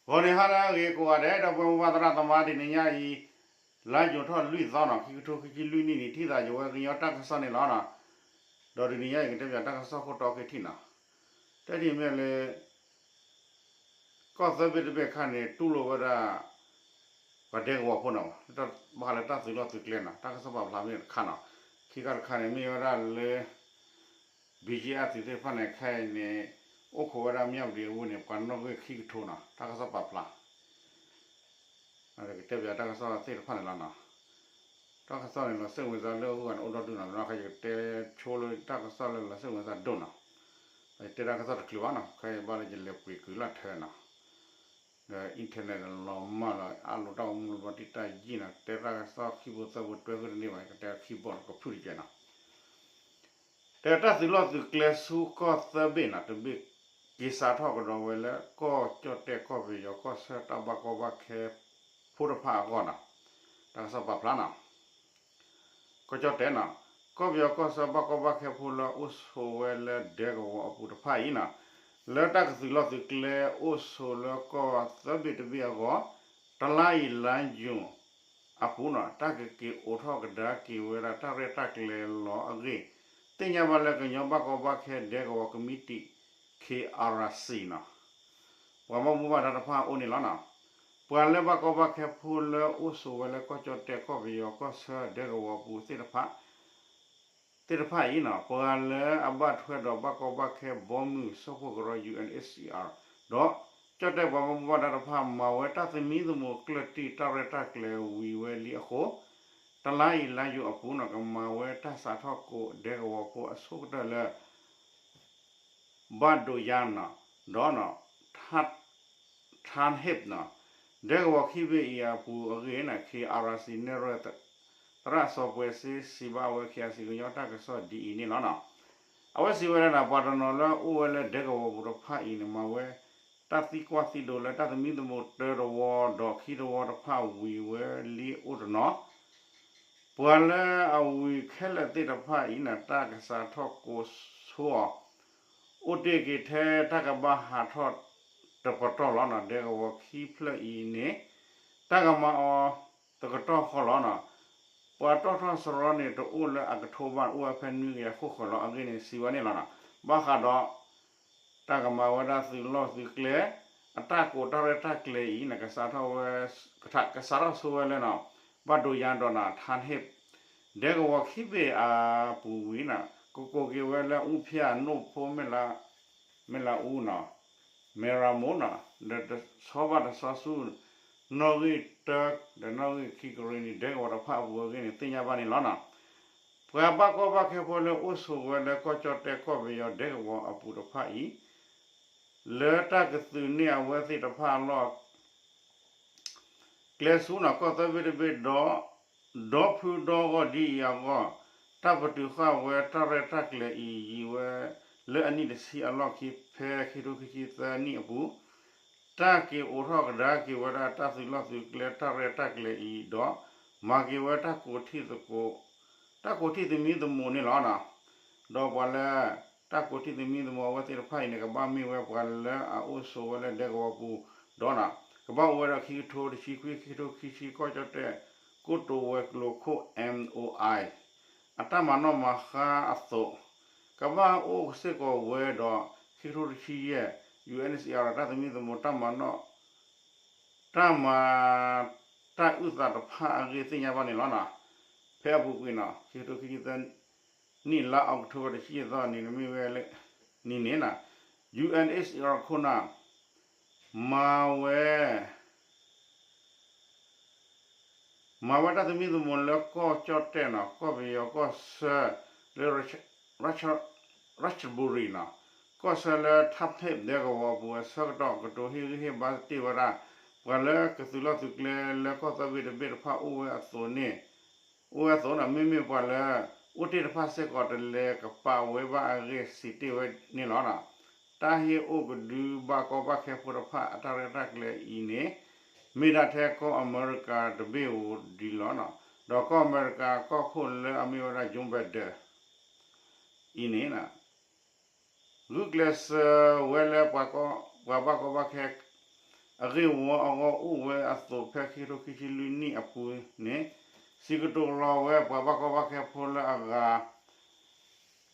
ဂီၤနံၤဟါလၢအဂ့ၤကိးဂၤဒဲး ဒီပုၢ်ဝဲၢ်မုၢ်ဘၣ်သရၣ်သမါ တနံၤညါအံၤ လါယူၤထီၣ်လွံၢ်သီနီၤ ခံကထိခံဆံလွံၢ်နံၣ်န့ၣ် ထံၣ်သးယဝဲကညီတၢ်ကစီၣ်န့ၣ်လီၤနီၤ. ဒီးတနံၤညါအံၤကတဲပၠးတၢ်ကစီၣ်ခိၣ်တီခဲထံၣ်နီၤ. တထံၣ်မ့ၢ်လၢ ကီၢ်သၢဘ့ၣ်တဘ့ၣ်အခါန့ၣ် တူၢ်လိာ်ဝဲဒၣ် ပှၤဒဲကဝီၤဖိနီၤ ဘၣ်ဃးလၢတၢ်သုးလီၢ်သုးကျဲနီၤ တၢ်ကစီၣ်ပာ်ဖျါမ့ၢ်တခါနီၤ. ခံခါတခါန့ၣ် မ့ၢ်ဝဲဒၣ်လၢ ဘံၣ်ကၠ့အသုးသ့ၣ်တဖၣ်န့ၣ် ခဲအံၤန့ၣ် အိၣ်ခိးဝဲဒၣ်မၠၣ်ဝတံၤအဝ့ၢ်န့ၣ် ပှၤနီၣ်ဂံၢ်ခံကထိနီၤ တၢ်ကစီၣ်ပာ်ဖျါ ကတဲပၠးတၢ်ကစီၣ်သ့ၣ်တဖၣ်န့ၣ်လီၤနီၤ. တၢ်ကစီၣ်န့ၣ် လီၤစိတ်ဝင်စားလၢအဂုၤအဂၤန့ၣ် အိၣ်ဒီဒူၣ်နီၤ မ့ၢ်ခါယကတဲဆိလၢတၢ်ကစီၣ်လၢ လီၤစိတ်ဝင်စား ဒိၣ်နီၤ. ယတဲတၢ်ကစီၣ်တချုးဘၣ်နီၤ ခဲအံၤဘၣ်လၢယလဲၤပှ့ၤကုၤလၢ်ထၢနီၤ ဒီး internet လီၤမၢ်လီၤ အါလိာ်တၢ်အိၣ်မူလီၤတံၢ်တၢ်ယံာ်နီၤ တဲတၢ်ကစီၣ်ခံဘိသၢဘိတွဲဃုာ်တန့ၢ်ဘၣ် ကတဲခံဘိနီၤ ကဖုၣ်တကဲးနီၤ. တဲတၢ်သုးလီၢ်သုးကျဲဆူကီၢ်သၢဘ့ၣ်နီၤ တဘ့ၣ်က့ၤစးထီၣ်ကဒီးဝဲလၢ ကီၢ်ကၠီၣ်တဲၣ်ကီၢ်ပယီၤကီၢ်ဆၢတၢ်ဘၣ်ကီဘၣ်ခဲဖိတဖၣ်အဂီၢ်နီၤ. တၢ်ကစီၣ်ပာ်ဖျါနီၤ ကီၢ်ကၠီၣ်တဲၣ်နီၤ ကီၢ်ပယီၤကီၢ်ဆၢဘၣ်ကီဘၣ်ခဲဖိလၢအအိၣ်ဆိးဝဲလၢဒဲကဝီၤအပူၤတဖၣ်အံၤနီၤ လၢတၢ်ကသုးလီၢ်သုးကျဲအိၣ်ဆိးလၢကီၢ်သၢဘ့ၣ်တဘ့ၣ်အဂီၢ် တလါအံၤလါယူၤအပူၤနီၤ တၢ်ကက့ၤအိးထီၣ်ကဒါက့ၤဝဲဒၣ်တၢ်ရဲၣ်တၢ်ကျဲၤလီၤအဂ့ၢ် သ့ၣ်ညါဘၣ်လၢကညီဘၣ်ကီဘၣ်ခဲဒဲကဝီၤကမံးတံာ် ခ့ၣ်အါရၣ်စံၣ်နီၤ ပှၤဘၣ်မူဘၣ်ဒါတဖၣ်အအိၣ်န့ၣ်လီၤနီၤ. ပှၤလၢဘၣ်ကီဘၣ်ခဲဖိလၢအိၣ်ဆိးဝဲလၢကီၢ်ကၠီၣ်တဲၣ်ကီၢ်ပယီၤကီၢ်ဆၢဒဲကဝီၤအပူၤသ့ၣ်တဖၣ် သ့ၣ်တဖၣ်အံၤနီၤ ပှၤလၢအဘၣ်ထွဲဒီးဘၣ်ကီဘၣ်ခဲဘီမုၢ်စၢဖှိၣ်ကရၢ ယူၣ်အဲၣ်အ့ၣ်စံၣ်အါ ဒီးကၠီၣ်တဲၣ်ပှၤဘၣ်မူဘၣ်ဒါတဖၣ် မၤဝဲတၢ်သမံသမိးကျၢၢ်တံၢ်တၢ်ရဲၣ်တၢ်ကျဲၤဝံၤဝဲလံအဃိ တလါအံၤလါယူၤအပူၤနီၤ ကမၤဝဲတၢ်စးထီၣ်ကိးဒဲကဝီၤဖိအဆိကတၢၢ်လၢ ဘၣ်ဒိးယါနီၤ ဒီး ထၣ်ဟ့းနီၤ ဒဲကဝီၤခံဘ့ၣ်အံၤအပူၤအဂ့ၢ်န့ၣ် ခ့ၣ်အါရၣ်စံၣ်နဲၣ်ရွဲၣ် သရၣ်စီၤပှဲၤစ့စံးဘၣ်ဝဲ ခ့ၣ်အါရၣ်စံၣ်ကညီတၢ်ကစီၣ်ဒ်အံၤန့ၣ်လီၤနီၤ. အဝဲစံးဝဲဒၣ် ပှၤတနီၤလၢအအိၣ်ဝဲလၢဒဲကဝီၤပူၤတဖၣ်အံၤန့ၣ် မၤဝဲတၢ်သံကွၢ်သံဒိးလၢတၢ်သမံသမိးတၢတဝီဒီးခံတဝီတဖၣ်ဝံၤဝဲလံအိၣ်တနီၤ ပှၤလၢအဝံၤခဲလၢာ်သ့ၣ်တဖၣ်အံၤန့ၣ် တၢ်ကစးထီၣ်ကိးဆိအီၤ အိၣ်တ့ၢ်က့ၤထဲတၢ်ကဘၣ်ဟးထီၣ်တပတီၢ်လီၤနီၤ ဒဲကဝီၤခံဖျၢၣ်အံၤန့ၣ် တၢ်ကမၤအီၤတကတီၢ်ဃီလီၤနီၤ. ပှၤတီၣ်ထီၣ်စရီန့ၣ် တအိၣ်လၢအကထိဘၣ် အိၣ်ဝဲဖဲနွံကယၤဃိၣ်ဃၢၤလီၤ အဂ့ၢ်န့ၣ်စံးဝဲန့ၣ်လီၤနီၤ. ဘၣ်ဃးဒီး တၢ်ကမၤဝဲဒၣ်သုးလီၢ်သုးကျဲ အတၢ်ကိးတၢ်ရဲၣ်တၢ်ကျဲၤအံၤန့ၣ် ကစးထီၣ်ဝဲ ကစးထီၣ်ဆိဝဲလၢနီၤ ဘၣ်ဒိးယါဒီးနီၤ ထၣ်ဟ့း ဒဲကဝီၤခံဘ့ၣ်အပူၤဝံၤနီၤ ကကိးက့ၤဝဲလၢအူဖၠၣ်နိၣ်ဖိ မဲၢ်လးအူနီၤ မဲၢ်ရမိၣ်နီၤ ဒီးတဆီဘၣ်တဆီဆူ နီၣ်ဂံၢ်တၢ ဒီးနီၣ်ဂံၢ်ခံကရ့ၣ်နံၤ ဒဲကဝီၤတဖၣ်အပူၤအဂ့ၢ်န့ၣ် သ့ၣ်ညါဘၣ်န့ၣ်လီၤနီၤ. ပှၤဘၣ်ကီဘၣ်ခဲဖိလၢအိၣ်ဆိးဝဲလၢကီၢ်ကၠီၣ်တဲၣ်ကီၢ်ပယီၤဒဲကဝီၤအပူၤတဖၣ်အံၤ လၢတၢ်ကသုးန့ၢ်အဝဲသ့ၣ်တဖၣ်အလီၢ် ကျဲဆူနီၤ ကီၢ်သၢဘ့ၣ်တဘ့ၣ်ဒီး ဒီဖုဒီဂီၢ်ဒ်အံၤအဂီၢ် တၢ်ပတုာ်ဃာ်ဝဲတၢ်ရဲၣ်တၢ်ကျဲၤအံၤယံာ်ဝဲ လၢအနံၣ်တဆံအလီၢ်ခံဖဲခံကထိခံဆံသၢနံၣ်အပူၤ တၢ်က့ၤအိးထီၣ်ကဒါက့ၤဝဲဒၣ်တၢ်သုးလီၢ်သုးကျဲတၢ်ရဲၣ်တၢ်ကျဲၤအံၤဒီး မၤက့ၤဝဲတၢ်ကိးထံၣ်သကိး တၢ်ကိးထံၣ်သမံသမိးန့ၣ်လီၤ. ဒီးပှၤလၢ တၢ်ကိးထံၣ်သမံသမိးအဝဲသ့ၣ်တဖၣ်အံၤန့ၣ် ကဘၣ်မ့ၢ်ဝဲပှၤလၢအအိၣ်ဆိးဝဲလၢဒဲကဝီၤပူၤဒီး ကဘၣ်အိၣ်ဝဲဒီးခံကထိတဆံခွံ ခံကထိခံဆံ ကီၢ်ကၠီၣ်တဲၣ် ကိတိာ်ဝဲၤကျိၤခိၣ် MOI အတၢ်မၤနီၣ်မၤဃါအသိး ကဘၣ်အိၣ်စ့ၢ်ကီးဝဲဒီး ခံကထိတဆံယဲၢ် ယူၣ်အဲၣ်အ့ၣ်စံၣ်အါ တၢ်သမံသမိးတၢ်မၤနီၣ် တၢ်မၤ တၢ်အုၣ်သးတဖၣ်အဂ့ၢ်သ့ၣ်ညါဘၣ်န့ၣ်လီၤ. ဖဲအပူၤကွံာ်နီၤ ခံကထိခံဆံသၢ နံၣ်လါအီးကထိဘၢၣ်တဆံယဲၢ်သီန့ၣ် မ့ၢ်ဝဲလၢ နံၤန့ၣ်နီၤ ယူၣ်အဲၣ်အ့ၣ်စံၣ်အါခိၣ်နၢ် မၤဝဲ မၤဝဲတၢ်သမံသမိးလၢကီၢ်ကၠီၣ်တဲၣ်နီၤ ကီၢ်ပယီၤကီၢ်ဆၢ လၢ ရၢၣ်ချၢဘူရံၤနီၤ ကီၢ်ဆၢလၢထၣ်ဖ့းဒဲကဝီၤအပူၤအဆၢကတီၢ် ကတိၤဟ့ၣ်ဂံၢ်ဟ့ၣ်ဘါတ့ၢ်ဝဲဒၣ် ပှၤလၢကသုးလီၢ်သုးကျဲလၢကီၢ်သၢဘ့ၣ်တဘ့ၣ်တဖၣ်အိၣ်ဝဲအသိးန့ၣ် အိၣ်ဝဲအသိးနီၤ မ့မ့ၢ်ပှၤလၢ အိၣ်တ့ၢ်တဖၣ်စ့ၢ်ကီးတလဲၤကပာ်ဝဲဘၣ်အဂ့ၢ်စံးတ့ၢ်ဝဲန့ၣ်လီၤ. တၢ်ဟ့ၣ်အိၣ်ကဒုဘၣ်ကီဘၣ်ခဲဖိတဖၣ်အတၢ်ရဲၣ်တၢ်ကျဲၤအံၤန့ၣ် မ့ၢ်ဒၣ်ထဲကီၢ်အမဲရကၤတဘ့ၣ်ဧိၤဒ်လီၤ. ဒီးကီၢ်အမဲရကၤကီၢ်ခိၣ်လၢအမ့ၢ်ဝဲဒၣ် Joe Biden အံၤန့ၣ် ဂုာ်ကျဲးစၢးဝဲလၢ ပှၤဘၣ်ကီဘၣ်ခဲ အဂ့ၢ်ဝီအဂီၢ်အိၣ်ဝဲအသိး ဖဲခံကထိခံဆံလွံၢ်နံၣ်အပူၤန့ၣ် စံးကတိၤလီၤဝဲပှၤဘၣ်ကီဘၣ်ခဲဖိလၢအဂၤ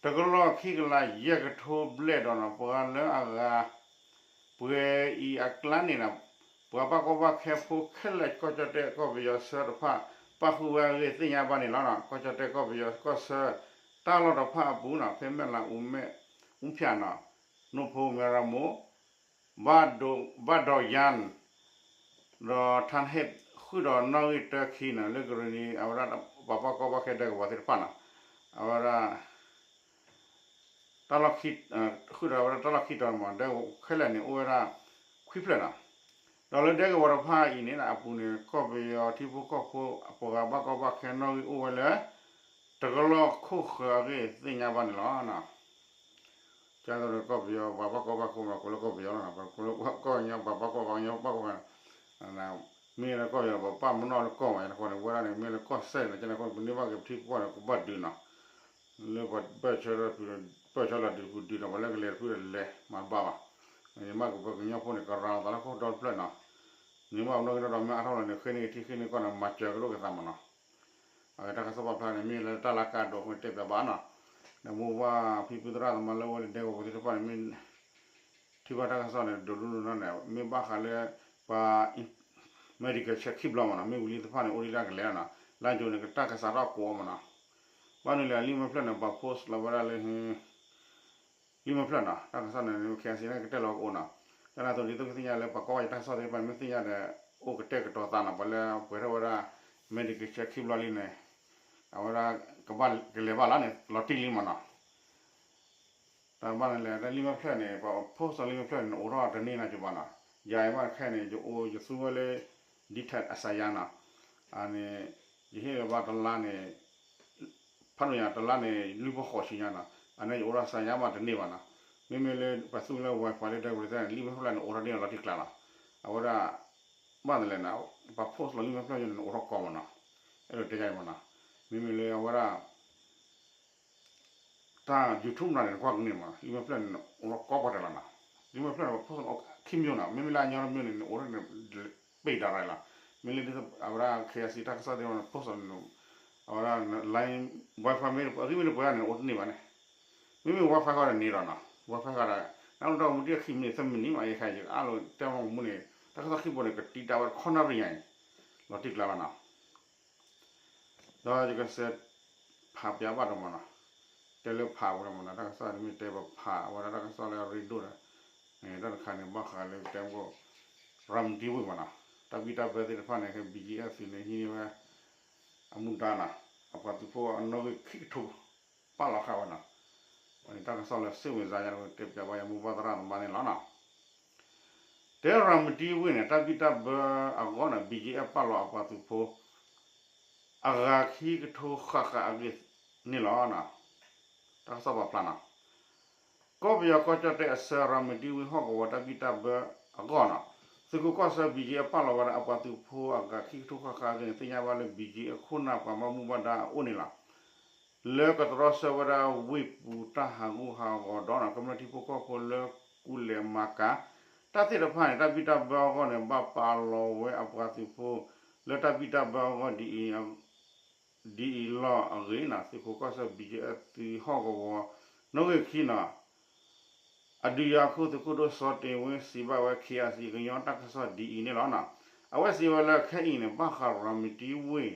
တကလီၢ်ခံကလးယဲၢ်ကထိဘျဲၣ်ဒီးနီၤ ပှၤလၢအဂၤ ပှဲၤအံၤအကျါန့ၣ် ပှၤဘၣ်ကီဘၣ်ခဲဖိခဲလၢာ် ကီၢ်ကၠီၣ်တဲၣ်ကီၢ်ပယီၤဆၢတဖၣ် ပၣ်ဃုာ်ဝဲအဂ့ၢ်သ့ၣ်ညါဘၣ်န့ၣ်လီၤ. ကီၢ်ကၠီၣ်တဲၣ်ကီၢ်ပယီၤကီၢ်ဆၢ တၢ်လီၢ်တဖၣ်အပူၤနီၤ ဖဲမဲၢ်လးအူမဲၣ် အူဖၠးနီၤ နိဖိမဲရမိၢ် ဘၣ်ဒိးယၢၣ် ဒီးထၢၣ်ဟ့ၣ် ဃုာ်ဒီးနီၣ်ဂံၢ်တၢခံနီၤ လၢကရ့ၣ်နံၤ အဝဲဒၣ်ပှၤဘၣ်ကီဘၣ်ခဲဒဲကဝီၤသ့ၣ်တဖၣ်နီၤ အဝဲဒၣ် တၢ်လီၢ်ခံ ဃုာ်ဒီးဝဲဒၣ်တၢ်လီၢ်ခံတီၤမး ဒဲကဝီၤခဲလၢာ်န့ၣ် အိၣ်ဝဲဒၣ် ခွံဖျၢၣ်နီၤ ဒီးလၢဒဲကဝီၤတဖၣ်အံၤန့ၣ် အပူၤန့ၣ် ကီၢ်ပယီၤထံဖိကီၢ်ဖိ ပှၤဘၣ်ကီဘၣ်ခဲနီၣ်ဂံၢ်အိၣ်ဝဲလၢ တကလီၢ်ခိၣ်ဃၢၤအဂ့ၢ်သ့ၣ်ညါဘၣ်န့ၣ်လီၤ. ကၢ်သိးဒီးကီၢ်ပယီၤ ပှၤဘၣ်ကီဘၣ်ခဲမး ကိးလၢကီၢ်ပယီၤလီၤနီၤ ကိးလၢကီၢ်ပယီၤ ပှၤဘၣ်ကီဘၣ်ခဲ ဘၣ်ကီဘၣ် မ့ၢ်လၢကီၢ်ပယီၤ ပပၣ်မနီၣ်လၢကီၢ်မး ယန့ၣ်ဃိန့ၣ် ဝဲဒၣ်န့ၣ် မ့ၢ်လၢကီၢ်စဲၣ်န့ၣ် ကန့ၣ်ဃိ ပန့ၢ်ဘၣ်က့ၤပထံပကီၢ်န့ၣ် ကဘၣ်ဒုးနီၤ လၢပှၤပၢၢ်ဆၢ ပၢၢ်ဆၢလီၤဒုးပူၤဒုးနီၤ ပှၤလၢကလဲၤတဖုဒီးလဲၤမၤတဘၣ်ဘၣ် မ့ၢ်မ့ၢ်ကဘၣ်ကညီဖိန့ၣ် ကရၤလီၤသးလၢခိၣ်ဒီတဖျၢၣ်နီၤ န့ၣ်မ့ၢ်ပနီၣ်ဂံၢ်နီၣ်ဒွးမ့ၢ်အါထီၣ်လီၤန့ၣ် ဃ့န့ၢ်က့ၤထံဃ့န့ၢ်ကီၢ်န့ၣ် မၤစၢၤကလိာ်က့ၤသးမးနီၤ အတၢ်ကစီၣ်ပာ်ဖျါန့ၣ် မ့ၢ်လၢတၢ်လၢကါဒိးအဃိန့ၣ် တဲပၠးဘၣ်နီၤ ဒီးမိၢ်ပှၢ်ဖံဖုသရၣ်သမါလၢဝဲလၢဒဲကဝီၤပူၤသ့ၣ်တဖၣ်န့ၣ် မ့ၢ် ထံၣ်ဘၣ်တၢ်ကစီၣ်န့ၣ် ဒိးဒိၣ်ဒိၣ်နီၢ်န့ၣ် မ့ၢ်ဘၣ်ဃးလၢ ပှၤ medical check ခံဘျီမးနီၤ မ့ၢ်ဝံၤလံသ့ၣ်တဖၣ်န့ၣ် အိၣ်ဒံးလၢအကလဲၤနီၤ လါယူၤန့ၣ် ကတၢ်ကစးထီၣ်ကိးအီၤမးနီၤ ဘၣ်နုၤလဲၣ် လံာ်မဲာ်ဖျၢၣ်န့ၣ် ပှၤ post လီၤဝဲဒၣ်လၢ လံာ်မဲာ်ဖျၢၣ်နီၤ တၢ်ကစီၣ်န့ၣ် ခဲအံၤစ့ၢ်ကီးန့ၣ် ကတဲလီၤကအိၣ်နီၤ တၢ်န့ၣ်အသိးဒ်သိးကသ့ၣ်ညါလၢ ပှၤကီၢ်ဝဲယတၢ်ကစီၣ်သ့ၣ်တဖၣ်န့ၣ် မ့ၢ်သ့ၣ်ညါဒီး အိၣ်ကတဲာ်ကတီၤသးနီၤ ပှၤလၢပှဲၤထီၣ်ဝဲဒၣ် medical check ခံဘျီလံန့ၣ် အဝဲဒၣ် ကဘၣ်ကလဲၤဘၣ်လီၤန့ၣ် လီၤတံၢ်လံမးနီၤ တၢ်ဘၣ်န့ၣ်လဲၣ် တၢ်လံာ်မဲာ်ဖျၢၣ်န့ၣ် ပှၤ post လံာ်မဲာ်ဖျၢၣ်န့ၣ် အိၣ်ထီၣ်တန့ၢ်နီၤကဘၣ်နီၤ ယၤအံၤဘၣ်ခဲအံၤန့ၣ် ယအိၣ်ယသူဝဲလၢ detail အစၢယါနီၤ အန့ၣ် ယဟ့ၣ်လီၤဘၣ်တလါန့ၣ် ဖးဒိၣ်ညါတလါန့ၣ် လွံၢ်ပီၢ်ဃိးဆံညါနီၤ အန့ၣ်ယအိၣ်ထီၣ်စၢယါဘၣ်တန့ၢ်ဘၣ်နီၤ မ့မ့ၢ်လၢပှၤသူလၢ Wi-Fi လၢဒဲကဝီၤသ့ၣ်န့ၣ် လံာ်မဲာ်ဖျၢၣ်န့ၣ် အိၣ်ထီၣ်ဒ်န့ၣ်လီၤတံၢ်ကျါလီၤ အဝဲဒၣ် ဘၣ်သလဲၣ်န့ၣ် ပှၤ post လီၤလံာ်မဲာ်ဖျၢၣ်န့ၣ် အိၣ်ထီၣ်ကီမးနီၤ အဲၣ်ဒိးတဲယၤအံၤမးနီၤ မ့မ့ၢ်လၢအဝဲဒၣ် တၢ် YouTube နၤန့ၣ် နကွၢ်ကန့ၢ်မးနီၤ လံာ်မဲာ်ဖျၢၣ်န့ၣ် အိၣ်ထီၣ်ကီပှၤတဲလီၤနီၤ လံာ်မဲာ်ဖျၢၣ်န့ၣ် ပှၤ post ခံမျိုးနီၤ မ့မ့ၢ်လၢအညီတမျိုးန့ၣ် နအိၣ်ထီၣ်န့ၣ် ပ့ၤဒၣ်ရၤလီၤ မ့ၢ်လၢအဝဲဒၣ် ခဲအံၤစ့ၢ် တၢ်ကစီၣ်သ့ၣ်တဖၣ်န့ၣ် post န့ၣ် အဝဲဒၣ် line Wi-Fi မ့ၢ်အဂံၢ်မ့ၢ်တပှဲၤန့ၣ် အိၣ်တန့ၢ်ဘၣ်န့ၣ် မ့မ့ၢ် Wi-Fi ဃီဒီးန့ၣ်ဒီးနီၤ Wi-Fi ဃီဒီး နအိၣ်ဒီးမူတံၢ်ခံမံးနံးသၢမံးနံးမး ယခါယကအၢၣ်လီၤတဲမူန့ၣ် တၢ်ကစီၣ်ခံဘိန့ၣ် ကတံာ်တာ်ဝဲတခီနၣ်ရံၣ်ညါအံၤ လီၤတံၢ်ကျါလီၤနီၤ ဒီးယကစဲးဖးပၠးဘၣ်ဒီးမးနီၤ တဲလၢဖးဝဲဒၣ်မးနီၤ တၢ်ကစီၣ်န့ၣ်မ့ၢ်တဲပဖးဝဲဒၣ်တၢ်ကစီၣ်လၢအရ့ဒိၣ်ဒီး တၢ်တခါန့ၣ် ဘၣ်ဃးလၢတဲမူ ရၤမတံဝ့ၢ်မးနီၤ တၢ်ဘံၣ်တၢ်ဘၢသ့ၣ်တဖၣ်န့ၣ် ခဲ ဘံၣ်ကၠံအၣ်သုးန့ၣ် ဟံးန့ၢ်ဝဲ အမူဒါနီၤ အပှၤသုးဖိအနီၣ်ဂံၢ်ခံကထိ ပာ်လီၤဃာ်ဝဲနီၤ အန့ၣ်တၢ်ကစီၣ်လၢစိတ်ဝင်စား ယတဲပၠးဘၣ်ယမိၢ်ပၢ်သရၣ်သမါန့ၣ်လီၤနီၤ တဲရၤမတံဝ့ၢ်န့ၣ် တၢ်ဘံၣ်တၢ်ဘၢအဂီၢ်န့ၣ် ဘံၣ်ကၠံအၣ်ပာ်လီၤအပှၤသုးဖိ အဂၤခံကထိဃၣ်ဃၣ်အဂ့ၢ်န့ၣ်လီၤ. တၢ်ကစီၣ်ပာ်ဖျါနီၤ ကီၢ်ပယီၤကီၢ်ကၠီၣ်တဲၣ်အဆၢ ရၤမတံဝ့ၢ်ဟီၣ်ကဝီၤတၢ်ဘံၣ်တၢ်ဘၢအဂီၢ်နီၤ သုးခိးကီၢ်ဆၢ ဘံၣ်ကၠံအၣ်ပာ်လီၤဝဲဒၣ်အပှၤသုးဖိအဂၤခံကထိဃၣ်ဃၣ်အဂ့ၢ်န့ၣ် သ့ၣ်ညါဘၣ်လၢ ဘံၣ်ကၠံအၣ်အခိၣ်နၢ်ပှၤဘၣ်မူဘၣ်ဒါအအိၣ်န့ၣ်လီၤ. လၢကတြီဆၢဝဲဒၣ်ဝ့ၢ်ပူၤတၢ်ဟးဂူာ်ဟးဂီၤဒီး ကမျၢၢ်ထံဖိကီၢ်ဖိလၢကူလဲၤမၤကၤ တၢ်သ့ၣ်တဖၣ်န့ၣ် တၢ်ဘံၣ်တၢ်ဘၢအဂီၢ်န့ၣ် ဘၣ်ပာ်လီၤဝဲအပှၤသုးဖိ လၢတၢ်ဘံၣ်တၢ်ဘၢအဂီၢ် ဒ်အံၤလီၤအဂ့ၢ်န့ၣ် သုးခိးကီၢ်ဆၢ ဘံၣ်ကၠံအၣ်သုးဟီၣ်ကဝီၤ နီၣ်ဂံၢ်ခံန့ၣ် အဒုးယၤခိၣ်သုးခိၣ်ဒိၣ်စီၤတ့ၢ်ဝ့ စံးဘၣ်ဝဲ ခ့အၣ်စံၣ် ကညီတၢ်ကစီၣ်ဒ်အံၤန့ၣ်လီၤ. အဝဲစံးဝဲလၢခဲအံၤန့ၣ် ဘၣ်ဃးရၤမတံဝ့ၢ်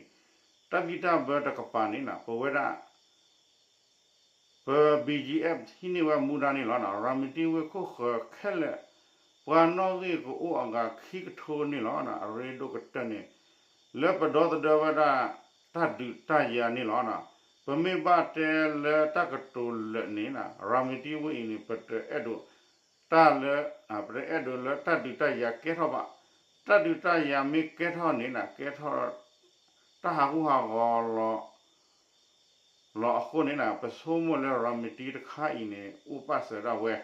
တၢ်ဘံၣ်တၢ်ဘၢတကပၤန့ၣ် ပဝဲဒၣ် ပ ဘံၣ်ကၠံအၣ် ဟံးန့ၢ်ဝဲမူဒါန့ၣ်လီၤ. ရၤမတံဝ့ၢ်ခိၣ်ဃၢၤခဲလၢာ် ပှၤနီၣ်ဂံၢ်ကအိၣ်အဂၤခံကထိန့ၣ်လီၤ. အရ့ဒိၣ်ကတၢၢ်န့ၣ် လၢပဒီသဒၢဝဲဒၣ် တၢ်ဒုးတၢ်ယၤန့ၣ်လီၤ. ပမ့ၢ်ဘၣ်တဲလၢတၢ်ကတိၤလၢာ်န့ၣ် ရၤမတံဝ့ၢ်အံၤန့ၣ် ပတအဲၣ်ဒိး တၢ်လၢ ပတအဲၣ်ဒိးလၢတၢ်ဒုးတၢ်ယၤကဲထီၣ်ဘၣ်. တၢ်ဒုးတၢ်ယၤမ့ၢ်ကဲထီၣ်န့ၣ် ကဲထီၣ် တၢ်ဟးဂူာ်ဟးဂီၤလီၤ လီၤအဃိန့ၣ် ပဆိကမိၣ်လၢ ရၤမတံတခါအံၤန့ၣ် အိၣ်ပာ်စၢၤဒၣ်ဝဲ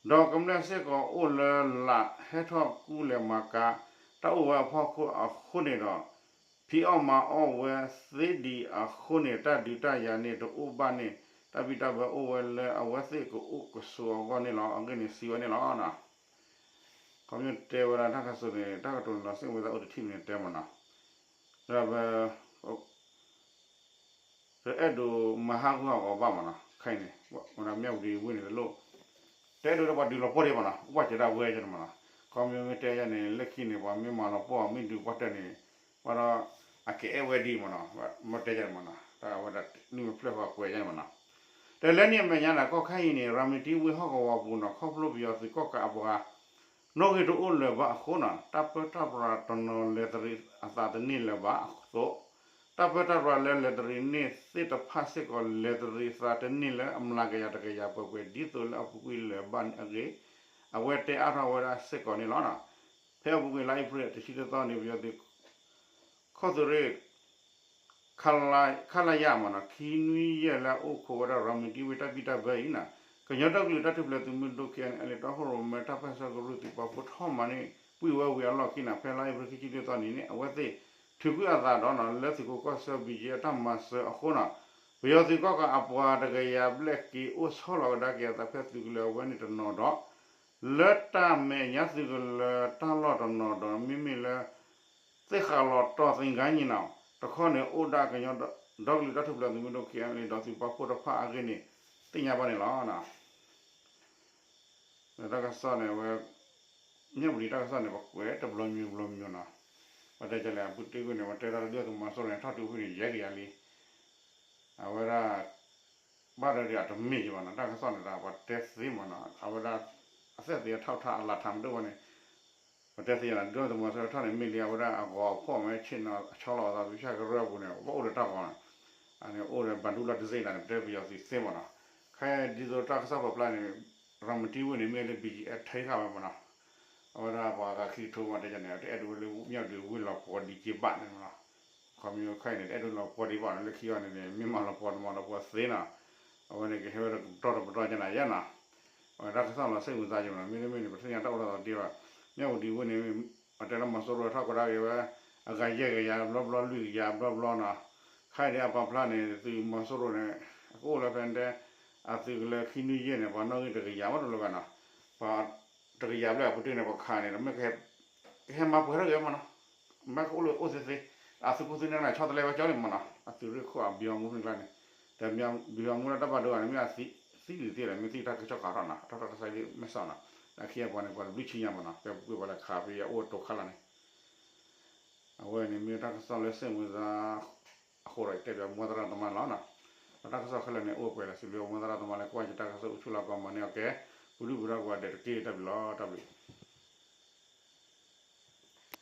ဒီးကမျၢၢ်စ့ၢ်ကီးအိၣ်လၢလာ်ဟဲထီၣ်ကူလဲၤမၤကၤ တၢ်အိၣ်ဝဲအဖီခိၣ်အဃိန့ၣ်ဒီး ဖံးအီၣ်မၤအီၣ်ဝဲသ့ဒံးအဃိန့ၣ် တၢ်ဒုးတၢ်ယၤန့ၣ်တအိၣ်ဘၣ်န့ၣ် တၢ်ဘံၣ်တၢ်ဘၢအိၣ်ဝဲလၢအဝဲသ့ၣ်ကအိၣ်ကဆိးအဂီၢ်န့ၣ်လီၤ. အဂ့ၢ်န့ၣ်စံးဝဲန့ၣ်လီၤ. ခီဖျိတဲဝဲဒၣ်တၢ်ကစီၣ်န့ၣ် တၢ်ကတိၤန့ၣ်လီၤစ့ၣ်ဝဲသးအိၣ်တထံၣ်မံၤန့ၣ်တဲမ့ၢ်နီၤ, ဒီးပ တအဲၣ်ဒိးမၤဟးဂူာ်ဟးဂီၤဘၣ်မ့ၢ်နီၤ, ခဲအံၤန့ၣ် ဝဲဒၣ်မၠၣ်ဝတံၤဝ့ၢ်န့ၣ်တလိၣ် တအဲၣ်ဒိးလၢပှၤဒုးလီၤပှီၢ်ဒံးမ့ၢ်နီၤ, အိၣ်ဘၣ်စၢၤဒၣ်ဝဲန့ၣ်မ့ၢ်နီၤ, ခီဖျိမ့ၢ်တဲယၤန့ၣ် လၢခံန့ၣ် ပှၤမ့ၢ်မၤလီၤပှီၢ်မ့ၢ်ဒုးပှၤတၢၢ်န့ၣ် ဘၣ်ဒီး အကအဲၣ်ဝဲဒံးမ့ၢ်နီၤ, မ့ၢ်တဲယၤန့ၣ်မ့ၢ်နီၤ, တၢ်ဝဲဒၣ်နံၣ်မ့ၢ်ဖျၢၣ်ဃီကွဲးယၤန့ၣ်မ့ၢ်နီၤ, တၢ်လၢနံၣ်အမဲာ်ညါန့ၣ် ကီၢ်ခါအံၤန့ၣ် ရၤမတံဝ့ၢ်ဟီၣ်ကဝီၤပူၤနီၤ ခီဖျိပယီၤသုးကီၣ်ကးအပှၤ နီၣ်ဂံၢ်တအိၣ်လၢၤဘၣ်အဃိနီၤ တၢ်ပၢတၢ်ပြးတနီၤလဲၤတရံးအသးတန့ၢ်လၢၤဘၣ်အသိး, တၢ်ပၢတၢ်ပြးလၢလဲၤတရံးန့ၢ်သ့ၣ်တဖၣ်စ့ၢ်ကီး လဲၤတရံးသးတန့ၢ်လၢအမျးကယၤတကယၤပှဲၤပှဲၤ ဒ်သိးလၢအပူၤကွံာ်လၢၤဘၣ်န့ၣ်အဂ့ၢ် အဝဲတဲအါထီၣ်ဝဲဒၣ်စ့ၢ်ကီးန့ၣ်လီၤ. ဖဲအပူၤကွံာ်လါအ့ဖြ့ၣ်တဆံတသီန့ၣ် ပယီၤသုး ခီၣ်သုးရ့ၣ် ခလရ မ့ၢ်နီၤ ခံနွံယဲၢ်လၢအအိၣ်ခိးဝဲဒၣ် ရၤမတံဝ့ၢ်တၢ်ဘံၣ်တၢ်ဘၢအံၤနီၤ ကညီဒီကလုာ်တၢ်ထူၣ်ဖျဲးသုးမုၢ်ဒိၣ် ခ့ၣ်အဲၣ်အဲၣ်လ့ၣ် တီခိၣ်ရိၣ်မဲတၢ်ပၢၢ်ဆၢကရူၢ်သုးပာ်ဖှိၣ်ထီၣ်မၤန့ၢ် ပှံၢ်ဝဲဝံၤအလီၢ်ခံနီၤ ဖဲလါအ့ဖြ့ၣ်ခံဆံလွံၢ်သီနံၤန့ၣ် အဝဲသ့ၣ်ထုးကွံာ်အသးဒီးနီၤ လၢသုးခိးကီၢ်ဆၢ ဘံၣ်ကၠ့ အတၢ်မၤစၢၤအဃိနီၤ ပယီၤသုးကီၣ်ကးအပှၤတကယၤဘျဲၣ်က့ၤအိၣ်ဆီလီၤကဒါက့ၤအသးဖဲသုးကလၢၤအဝဲန့ၣ်တနီၤဒီး လၢတၢ်မဲာ်ညါသုးကလၢၤတၢ်လီၢ်တနီၤဒီး မ့မ့ၢ်လၢ သ့ၣ်ဃးလီၤတီၢ်သ့ၣ်ဂါညံနီၤ တခီန့ၣ် အိၣ်ဒၣ်ကညီဒီကလုာ်တၢ်ထူၣ်ဖျဲးသုးမုၢ်ဒိၣ် ခ့ၣ်အဲၣ်အဲၣ်လ့ၣ် ဒီးသုးပာ်ဖှိၣ်တဖၣ်အဂ့ၢ်န့ၣ် သ့ၣ်ညါဘၣ်န့ၣ်လီၤ. တၢ်ကစီၣ်န့ၣ် အဝဲ မၠၣ်ဝတံၤတၢ်ကစီၣ်န့ၣ် ပကွဲးတဘျီမံၤဘျီမံၤနီၤ ပတဲကလဲၣ် အပူၤတ့ၢ်ကွံာ်န့ၣ် ပတဲတၢ်လၢဒုၣ်ဒါသုးမီၤစိရိၤန့ၣ် ထီၣ်တုၤဖဲန့ၣ် ယဲၢ်ကယၤလံ အဝဲဒၣ် ဘၣ်ဒီးဒ်အတမ့ၢ်ယဘၣ်နီၤ တၢ်ကစီၣ်န့ၣ်ဒီး ပတဲသ့မ့ၢ်နီၤ အဝဲဒၣ် အသက်သေအထောက်အထား အလၢထါမ့ၢ်တအိၣ်ဘၣ်န့ၣ် ပတဲသ့နီၤ ဒုၣ်ဒါသုးမီၤစိရိၤထီၣ်န့ၣ် မ့ၢ်လံအဝဲဒၣ်အဂီၤအဖီၣ်မ့ၢ်ဆ့ၣ်နီၤ အဆီလီၤအသးသုးဆၣ်ကရၢအပူၤန့ၣ် ဘၣ်အိၣ်ဒီးတၢ်ဂီၤန့ၣ် အန့ၣ်အိၣ်ဒီးဘၣ်ဒူလီၤတစ့ၣ်တၢ်န့ၣ် ပတဲပယီၤသုးသ့မ့ၢ်နီၤ ခဲဒ်သိးတၢ်ကစီၣ်ပာ်ဖျါန့ၣ် ရၤမတံဝ့ၢ်န့ၣ် မ့ၢ်လၢ ဘံၣ်ကၠ့ အထဲဃာ်ဝဲမ့ၢ်နီၤ အဝဲဒၣ်ပှၤဂၤခံကထိမ့ၢ်တဲန့ၣ် တအဲၣ်ဒိးဝဲလၢမၠၣ်ဝတံၤဝ့ၢ်လီၤပှီၢ်ဒံးက့ဘၣ်န့ၣ်မ့ၢ်နီၤ ခီမ့ၢ်ခဲအံၤန့ၣ် တအဲၣ်ဒိးလီၤပှီၢ်ဒံးဘၣ်န့ၣ် လၢခံအီၤန့ၣ်န့ၣ် မ့ၢ်မၤလီၤပှီၢ်တမၤလီၤပှီၢ်သ့နီၤ အဝဲန့ၣ်ကဟဲဝဲဒၣ်ကပတီၢ်တပတီၢ်ကနၤယဲနီၤ အဝဲတၢ်ကစီၣ်လီၤစ့ၣ်ဝံၤသးယံၤမ့ၢ်နီၤ မ့တမ့ၢ်န့ၣ် ပထံၣ်ညါတၢ်အိၣ်ထီၣ်သးတ့ၢ်ဘၣ် မၠၣ်ဝတံၤဝ့ၢ်န့ၣ် အတဲလၢမီၤစိရိၤထီၣ်ကဒါက့ၤဝဲ အဂၤယဲၢ်ကယၤဘျီဘျီ လွံၢ်ကယၤဘျီဘျီနီၤ ခဲအံၤဒ်အပာ်ဖျါန့ၣ် သုးမီၤစိရိၤန့ၣ် အကအိၣ်လၢဖဲတဲ အသုးကလၢခံနွံယဲၢ်န့ၣ် ပှၤနီၣ်ဂံၢ်တကယၤမ့ၢ်တလိၤဘၣ်နီၤ ပှၤတကယၤဘျဲၣ်အပူၤတ့ၢ်န့ၣ် ပှၤခးန့ၣ် မ့ၢ်ကဟဲမၤပှဲၤထီၣ်က့ၤမ့ၢ်နီၤ မ့ၢ်ကအိၣ်လၢအိၣ်သ့သ့ အသုးခိၣ်သုးနၢ်န့ၣ် ဆီတလဲဝဲကၠီလံမ့ၢ်နီၤ အသုးရ့ၣ်ခိၣ်အဘံအီမူဖဲန့ၣ်ကျါန့ၣ် တဘံအီမူလၢတၢ်ဘၣ်ဒိဘၣ်န့ၣ် မ့ၢ်အသံလံၤသ့လီၤ မ့ၢ်သံတၢ်ကစီၣ်ခးထီၣ်နီၤ အထီၣ်ထီၣ်တၢ်ဆါဒ်မဲာ်ဆှးနီၤ လၢခံအပှၤန့ၣ် ပှၤတဘျုးဆံညါမ့ၢ်နီၤ ဖဲပူၤကွံာ်ပှၤလဲၤခးဖဲအအိၣ်တိၤခါလၢ်န့ၣ် အဝဲန့ၣ်မ့ၢ်တၢ်ကစီၣ်လၢစ့ၣ်ဝံၤသး အဃိဒီးတဲပၠးမူသရၣ်သမါလီၤနီၤ ဒီးတၢ်ကစီၣ်ခဲလၢာ်န့ၣ် အိၣ်ပှဲၤလၢစံးဘျုးမူသရၣ်သမါလၢကွၢ်ယတၢ်ကစီၣ်အိၣ်ဆူၣ်လီၤကီးမၤန့ၢ်အီၤကဲ ပူၤဒုၣ်ပူၤဒါကိးဂၤဒဲးတက့ၢ် တၢ်ဘျုးလီၤ တၢ်ဘျုး